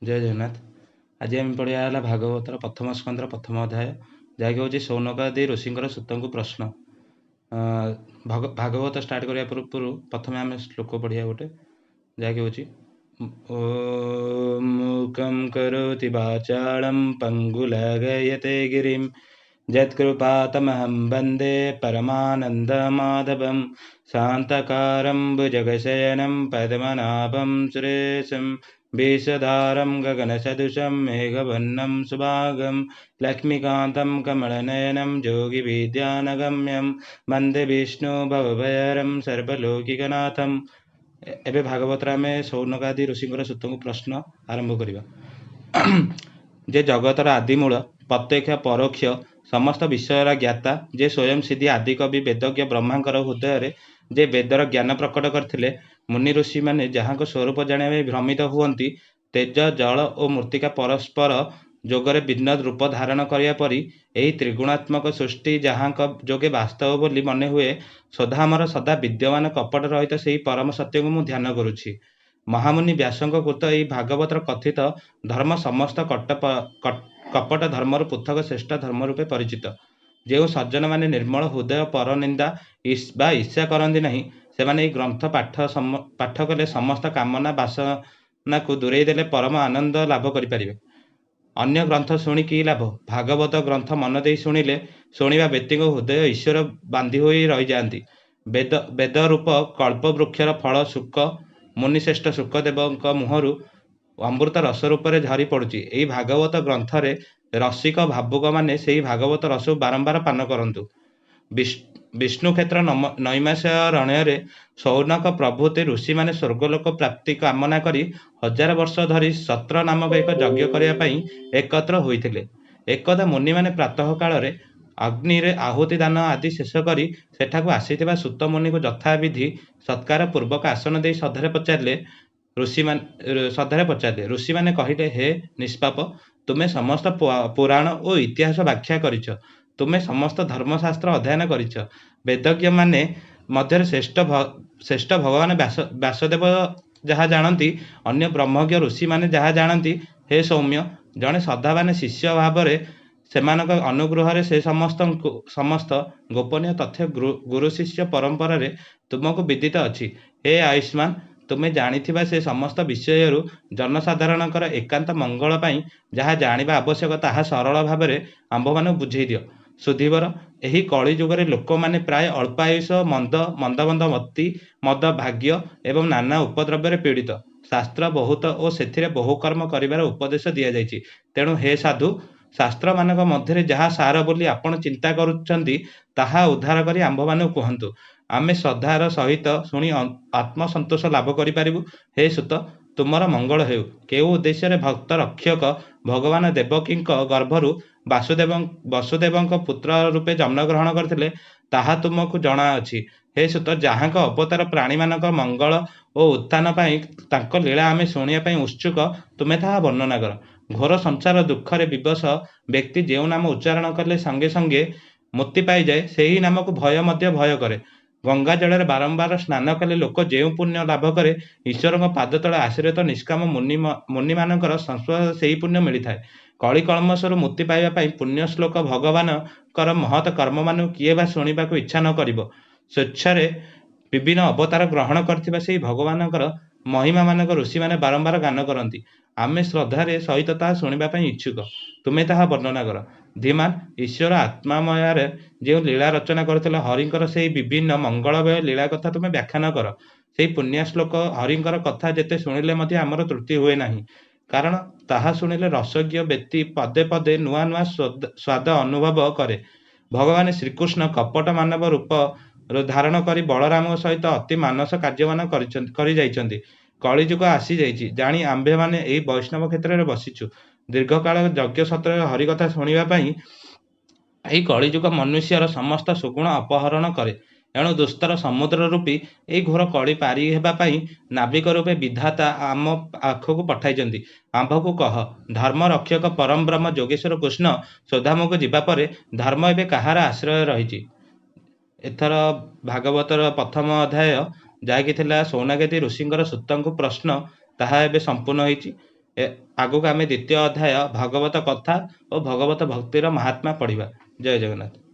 ଜୟ ଜଗନ୍ନାଥ। ଆଜି ଆମେ ପଢ଼ିବା ହେଲା ଭାଗବତର ପ୍ରଥମ ସ୍କନ୍ଧର ପ୍ରଥମ ଅଧ୍ୟାୟ, ଯାହାକି ହେଉଛି ଶୌନକାଦି ଋଷିଙ୍କର ସୂତଙ୍କୁ ପ୍ରଶ୍ନ। ଭାଗବତ ଷ୍ଟାର୍ଟ କରିବା ପୂର୍ବରୁ ପ୍ରଥମେ ଆମେ ଶ୍ଲୋକ ପଢ଼ିବା ଗୋଟେ, ଯାହାକି ହେଉଛି ଓଁ ମୂକଂ କରୋତି ବାଚାଳଂ ପଙ୍ଗୁଲଗୟତେ ଗିରିମ୍ ଯତ୍କୃପାତମହं ବନ୍ଦେ ପରମାନନ୍ଦମାଧବं ଶାନ୍ତକାରं ଭୁଜଗଶୟनं ପଦ୍ମନାଭं ସୁରେଶं विषधारं गगनसदृशं मेघवर्णं सुभागं लक्ष्मीकान्तं कमलनयनं ଯୋଗିବିଦ୍ୟାନଗମ୍ୟं ବନ୍ଦେ ବିଷ୍ଣୁ ଭବଭୟହରं ସର୍ବଲୋକିକନାଥಂ। ଏବେ ଭାଗବତରେ ଆମେ ଶୌନକାଦି ଋଷିଙ୍କର ସୂତଙ୍କୁ ପ୍ରଶ୍ନ ଆରମ୍ଭ କରିବା। ଯେ ଜଗତର ଆଦିମୂଳ, ପ୍ରତ୍ୟକ୍ଷ ପରୋକ୍ଷ ସମସ୍ତ ବିଷୟର ଜ୍ଞାତା, ଯେ ସ୍ୱୟଂ ସିଦ୍ଧି ଆଦିକବି ବେଦଜ୍ଞ ବ୍ରହ୍ମାଙ୍କର ହୃଦୟରେ ଯେ ବେଦର ଜ୍ଞାନ ପ୍ରକଟ କରିଥିଲେ, ମୁନି ଋଷିମାନେ ଯାହାଙ୍କ ସ୍ୱରୂପ ଜାଣିବା ପାଇଁ ଭ୍ରମିତ ହୁଅନ୍ତି, ତେଜ, ଜଳ ଓ ମୃତ୍ତିକା ପରସ୍ପର ଯୋଗରେ ଭିନ୍ନ ରୂପ ଧାରଣ କରିବା ପରି ଏହି ତ୍ରିଗୁଣାତ୍ମକ ସୃଷ୍ଟି ଯାହାଙ୍କ ଯୋଗେ ବାସ୍ତବ ବୋଲି ମନେ ହୁଏ, ସ୍ୱଧାମର ସଦା ବିଦ୍ୟମାନ କପଟ ରହିତ ସେହି ପରମ ସତ୍ୟକୁ ମୁଁ ଧ୍ୟାନ କରୁଛି। ମହାମୁନି ବ୍ୟାସଙ୍କ କୃତ ଏହି ଭାଗବତର କଥିତ ଧର୍ମ ସମସ୍ତ କପଟ ଧର୍ମରୁ ପୃଥକ ଶ୍ରେଷ୍ଠ ଧର୍ମ ରୂପେ ପରିଚିତ। ଯେଉଁ ସଜ୍ଜନମାନେ ନିର୍ମଳ ହୃଦୟ, ପରନିନ୍ଦା ବା ଈର୍ଷା କରନ୍ତି ନାହିଁ, ସେମାନେ ଏହି ଗ୍ରନ୍ଥ ପାଠ କଲେ ସମସ୍ତ କାମନା ବାସନାକୁ ଦୂରେଇ ଦେଲେ ପରମ ଆନନ୍ଦ ଲାଭ କରିପାରିବେ। ଅନ୍ୟ ଗ୍ରନ୍ଥ ଶୁଣି କି ଲାଭ? ଭାଗବତ ଗ୍ରନ୍ଥ ମନ ଦେଇ ଶୁଣିଲେ ଶୁଣିବା ବ୍ୟକ୍ତିଙ୍କ ହୃଦୟ ଈଶ୍ୱର ବାନ୍ଧି ହୋଇ ରହିଯାଆନ୍ତି। ବେଦ ରୂପ କଳ୍ପବୃକ୍ଷର ଫଳ ଶୁକ ମୁନିଶ୍ରେଷ୍ଠ ଶୁକଦେବଙ୍କ ମୁହଁରୁ ଅମୃତ ରସ ରୂପରେ ଝରି ପଡୁଛି। ଏହି ଭାଗବତ ଗ୍ରନ୍ଥରେ ରସିକ ଭାବୁକମାନେ ସେହି ଭାଗବତ ରସକୁ ବାରମ୍ବାର ପାନ କରନ୍ତୁ। ବିଷ୍ଣୁକ୍ଷେତ୍ର ନୈମିଷାରଣ୍ୟରେ ଶୌନକ ପ୍ରଭୃତି ଋଷିମାନେ ସ୍ୱର୍ଗଲୋକ ପ୍ରାପ୍ତି କାମନା କରି 1000 ବର୍ଷ ଧରି ସତ୍ର ନାମକ ଏକ ଯଜ୍ଞ କରିବା ପାଇଁ ଏକତ୍ର ହୋଇଥିଲେ। ଏକଦା ମୁନିମାନେ ପ୍ରାତଃ କାଳରେ ଅଗ୍ନିରେ ଆହୁତି ଦାନ ଆଦି ଶେଷ କରି ସେଠାକୁ ଆସିଥିବା ସୂତ ମୁନିଙ୍କୁ ଯଥାବିଧି ସତ୍କାର ପୂର୍ବକ ଆସନ ଦେଇ ଶ୍ରଦ୍ଧାରେ ପଚାରିଲେ। ଋଷିମାନେ କହିଲେ, ହେ ନିଷ୍ପାପ, ତୁମେ ସମସ୍ତ ପୁରାଣ ଓ ଇତିହାସ ବ୍ୟାଖ୍ୟା କରିଛ। ତୁମେ ସମସ୍ତ ଧର୍ମଶାସ୍ତ୍ର ଅଧ୍ୟୟନ କରିଛ। ବେଦଜ୍ଞମାନେ ମଧ୍ୟରେ ଶ୍ରେଷ୍ଠ ଭଗବାନ ବ୍ୟାସଦେବ ଯାହା ଜାଣନ୍ତି, ଅନ୍ୟ ବ୍ରହ୍ମଜ୍ଞ ଋଷିମାନେ ଯାହା ଜାଣନ୍ତି, ହେ ସୌମ୍ୟ, ଜଣେ ଶ୍ରଦ୍ଧାବାନ ଶିଷ୍ୟ ଭାବରେ ସେମାନଙ୍କ ଅନୁଗ୍ରହରେ ସେ ସମସ୍ତ ଗୋପନୀୟ ତଥ୍ୟ ଗୁରୁ ଶିଷ୍ୟ ପରମ୍ପରାରେ ତୁମକୁ ବିଦିତ ଅଛି। ହେ ଆୟୁଷ୍ମାନ, ତୁମେ ଜାଣିଥିବା ସେ ସମସ୍ତ ବିଷୟରୁ ଜନସାଧାରଣଙ୍କର ଏକାନ୍ତ ମଙ୍ଗଳ ପାଇଁ ଯାହା ଜାଣିବା ଆବଶ୍ୟକ, ତାହା ସରଳ ଭାବରେ ଆମ୍ଭମାନଙ୍କୁ ବୁଝେଇ ଦିଅ। ସୁଧୀବର, ଏହି କଳିଯୁଗରେ ଲୋକମାନେ ପ୍ରାୟ ଅଳ୍ପାୟୁଷ, ମନ୍ଦ ମନ୍ଦ ମତି, ମଦ ଭାଗ୍ୟ ଏବଂ ନାନା ଉପଦ୍ରବରେ ପୀଡ଼ିତ। ଶାସ୍ତ୍ର ବହୁତ ଓ ସେଥିରେ ବହୁ କର୍ମ କରିବାର ଉପଦେଶ ଦିଆଯାଇଛି। ତେଣୁ ହେ ସାଧୁ, ଶାସ୍ତ୍ରମାନଙ୍କ ମଧ୍ୟରେ ଯାହା ସାର ବୋଲି ଆପଣ ଚିନ୍ତା କରୁଛନ୍ତି, ତାହା ଉଦ୍ଧାର କରି ଆମ୍ଭମାନଙ୍କୁ କୁହନ୍ତୁ। ଆମେ ଶ୍ରଦ୍ଧାର ସହିତ ଶୁଣି ଆତ୍ମସନ୍ତୋଷ ଲାଭ କରିପାରିବୁ। ହେ ସୁତ, ତୁମର ମଙ୍ଗଳ ହେଉ। କେଉଁ ଉଦ୍ଦେଶ୍ୟରେ ଭକ୍ତ ରକ୍ଷକ ଭଗବାନ ଦେବକୀଙ୍କ ଗର୍ଭରୁ ବସୁଦେବଙ୍କ ପୁତ୍ର ରୂପେ ଜନ୍ମଗ୍ରହଣ କରିଥିଲେ, ତାହା ତୁମକୁ ଜଣାଅଛି। ହେ ସୁତ, ଯାହାଙ୍କ ଅବତାର ପ୍ରାଣୀମାନଙ୍କ ମଙ୍ଗଳ ଓ ଉତ୍ଥାନ ପାଇଁ, ତାଙ୍କ ଲୀଳା ଆମେ ଶୁଣିବା ପାଇଁ ଉତ୍ସୁକ, ତୁମେ ତାହା ବର୍ଣ୍ଣନା କର। ଘୋର ସଂସାର ଦୁଃଖରେ ବିବଶ ବ୍ୟକ୍ତି ଯେଉଁ ନାମ ଉଚ୍ଚାରଣ କଲେ ସଙ୍ଗେ ସଙ୍ଗେ ମୁକ୍ତି ପାଇଯାଏ, ସେହି ନାମକୁ ଭୟ ମଧ୍ୟ ଭୟ କରେ। ଗଙ୍ଗା ଜଳରେ ବାରମ୍ବାର ସ୍ନାନ କଲେ ଲୋକ ଯେଉଁ ପୁଣ୍ୟ ଲାଭ କରେ, ଈଶ୍ୱରଙ୍କ ପାଦ ତଳେ ଆଶ୍ରିତ ନିଷ୍କାମ ମୁନିମାନଙ୍କର ସଂସ୍ପର୍ଶରେ ସେହି ପୁଣ୍ୟ ମିଳିଥାଏ। କଳି କଳ୍ମଷରୁ ମୁକ୍ତି ପାଇବା ପାଇଁ ପୁଣ୍ୟଶ୍ଲୋକ ଭଗବାନଙ୍କର ମହତ୍ କର୍ମମାନଙ୍କୁ କିଏ ବା ଶୁଣିବାକୁ ଇଚ୍ଛା ନ କରିବ? ସ୍ୱେଚ୍ଛାରେ ବିଭିନ୍ନ ଅବତାର ଗ୍ରହଣ କରିଥିବା ସେହି ଭଗବାନଙ୍କର ମହିମାମାନଙ୍କ ଋଷିମାନେ ବାରମ୍ବାର ଗାନ କରନ୍ତି। ଆମେ ଶ୍ରଦ୍ଧାରେ ସହିତ ତାହା ଶୁଣିବା ପାଇଁ ଇଚ୍ଛୁକ। ତୁମେ ତାହା ବର୍ଣ୍ଣନା କର। ଧୀମାନ, ଈଶ୍ୱର ଆତ୍ମାମୟାରେ ଯେଉଁ ଲୀଳା ରଚନା କରିଥିଲେ, ହରିଙ୍କର ସେହି ବିଭିନ୍ନ ମଙ୍ଗଳମୟ ଲୀଳା କଥା ତୁମେ ବ୍ୟାଖ୍ୟାନ କର। ସେହି ପୁଣ୍ୟଶ୍ଲୋକ ହରିଙ୍କର କଥା ଯେତେ ଶୁଣିଲେ ମଧ୍ୟ ଆମର ତୃପ୍ତି ହୁଏ ନାହିଁ। କାରଣ ତାହା ଶୁଣିଲେ ରସଜ୍ଞ ବ୍ୟକ୍ତି ପଦେ ପଦେ ନୂଆ ନୂଆ ସ୍ୱାଦ ଅନୁଭବ କରେ। ଭଗବାନ ଶ୍ରୀକୃଷ୍ଣ କପଟ ମାନବ ରୂପ ଧାରଣ କରି ବଳରାମଙ୍କ ସହିତ ଅତି ମାନସ କାର୍ଯ୍ୟମାନ କରିଯାଇଛନ୍ତି। କଳିଯୁଗ ଆସିଯାଇଛି ଜାଣି ଆମ୍ଭେମାନେ ଏହି ବୈଷ୍ଣବ କ୍ଷେତ୍ରରେ ବସିଛୁ। ଦୀର୍ଘକାଳ ଯଜ୍ଞ ସତ୍ରରେ ହରିକଥା ଶୁଣିବା ପାଇଁ। ଏହି କଳିଯୁଗ ମନୁଷ୍ୟର ସମସ୍ତ ସୁଗୁଣ ଅପହରଣ କରେ। ଏଣୁ ଦୁସ୍ତର ସମୁଦ୍ର ରୂପୀ ଏହି ଘୋର କଳି ପାରି ହେବା ପାଇଁ ନାବିକ ରୂପେ ବିଧାତା ଆମ ପାଖକୁ ପଠାଇଛନ୍ତି। ଆମ୍ଭକୁ କହ, ଧର୍ମ ରକ୍ଷକ ପରମବ୍ରହ୍ମ ଯୋଗେଶ୍ୱର କୃଷ୍ଣ ସ୍ୱଧାମକୁ ଯିବା ପରେ ଧର୍ମ ଏବେ କାହାର ଆଶ୍ରୟ ରହିଛି? ଏଥର ଭାଗବତର ପ୍ରଥମ ଅଧ୍ୟାୟ, ଯାହାକି ଥିଲା ଶୌନକାଦି ଋଷିଙ୍କର ସୂତଙ୍କୁ ପ୍ରଶ୍ନ, ତାହା ଏବେ ସମ୍ପୂର୍ଣ୍ଣ ହେଇଛି। ଆଗକୁ ଆମେ ଦ୍ୱିତୀୟ ଅଧ୍ୟାୟ ଭଗବତ କଥା ଓ ଭଗବତ ଭକ୍ତିର ମହାତ୍ମା ପଢ଼ିବା। ଜୟ ଜଗନ୍ନାଥ।